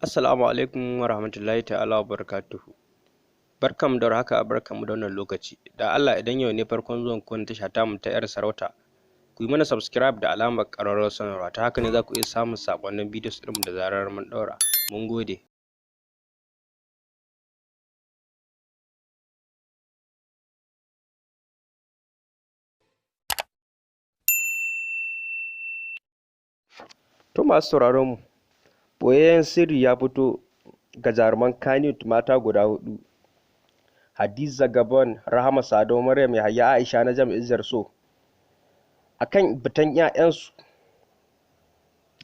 Assalamu alaikum warahmatullahi ta'ala wabarakatuhu. Barkanmu da warhaka, barkanmu da wannan lokaci. Da Allah idan yau ne farkon zuwan ku wannan tasha tamu ta 'yar sarauta, ku yi mana subscribe da alamar ƙararrawar sanarwa, ta haka ne za ku iya samun saƙonnin videos ɗinmu da zarar mun ɗaura. Mun gode. To masu sauraron mu, ɓoyayyen sirri ya fito ga jaruman Kannywood mata guda huɗu: Hadiza Gabon, Rahama Sadau, Maryam Yahaya, Aisha Najam Izzar So, a kan fitan 'ya'yansu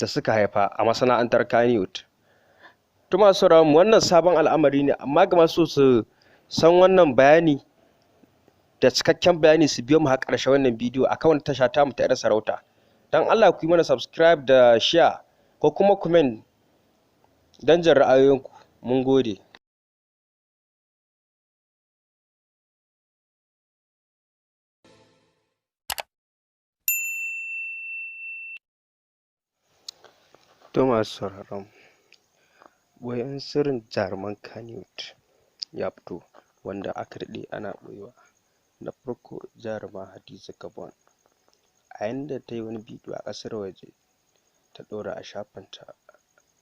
da suka haifa a masana'antar Kannywood. To masu sauraron mu, wannan sabon al'amari ne, amma ga masu so su san wannan bayani da cikakken bayani su biyo mu har ƙarshen wannan bidiyo a kan tasha tamu ta 'yar sarauta. Don Allah ku yi mana subscribe da share ko kuma comment don jin ra'ayoyinku. Mun gode. To masu sauraron mu, ɓoyayyen sirrin jaruman Kannywood ya fito wanda aka daɗe ana ɓoyewa. Na farko, jaruma Hadiza Gabon, a yanda ta yi wani bidiyo a ƙasar waje ta ɗora a shafinta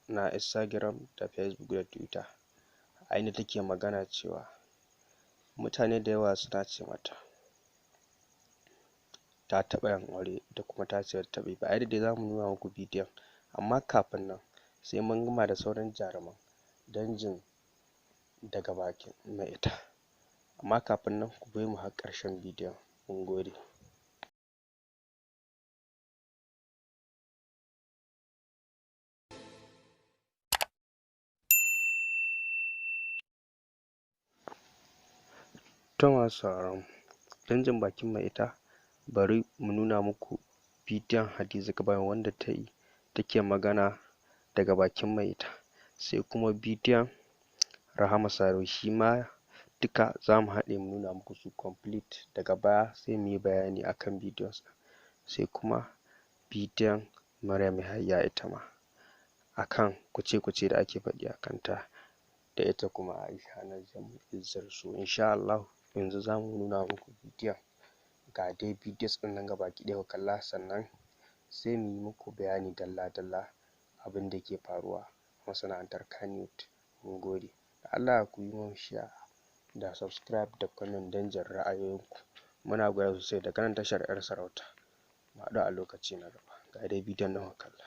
na Instagram da Facebook da Twitter, a inda take magana cewa mutane da yawa suna ce mata ta taɓa yin aure da kuma ta ce bata taɓa yi ba. A yadda dai zamu nuna muku bidiyon, amma kafin nan sai mun gama da sauran jaruman don jin daga bakin mai ita. Amma kafin nan ku biyo mu har ƙarshen bidiyon. Mun gode. To masu sauraron mu, don jin bakin mai ita, bari mu nuna muku bidiyon Hadiza Gabon wanda ta yi take magana daga bakin mai ita, sai kuma bidiyon Rahama Sadau, shi ma duka za mu haɗe mu nuna muku su complete, daga baya sai mu yi bayani akan videos ɗin. Sai kuma bidiyon Maryam Yahaya, ita ma akan kuce-kuce da ake faɗi a kanta, da ita kuma Aisha Najam Izzar So. Insha Allahu yanzu za mu nuna muku bidiyon, ga dai videos ɗin nan gabaki ɗaya ku kalla, sannan sai mu yi muku bayani dalla-dalla abin da ke faruwa a masana'antar Kannywood. Mun gode. Da Allah ku yi mana share da subscribe da comment don jin ra'ayoyinku. Muna godiya sosai daga nan tashar 'yar sarauta. Mu haɗu a lokaci na gaba. Ga dai bidiyon nan ku kalla.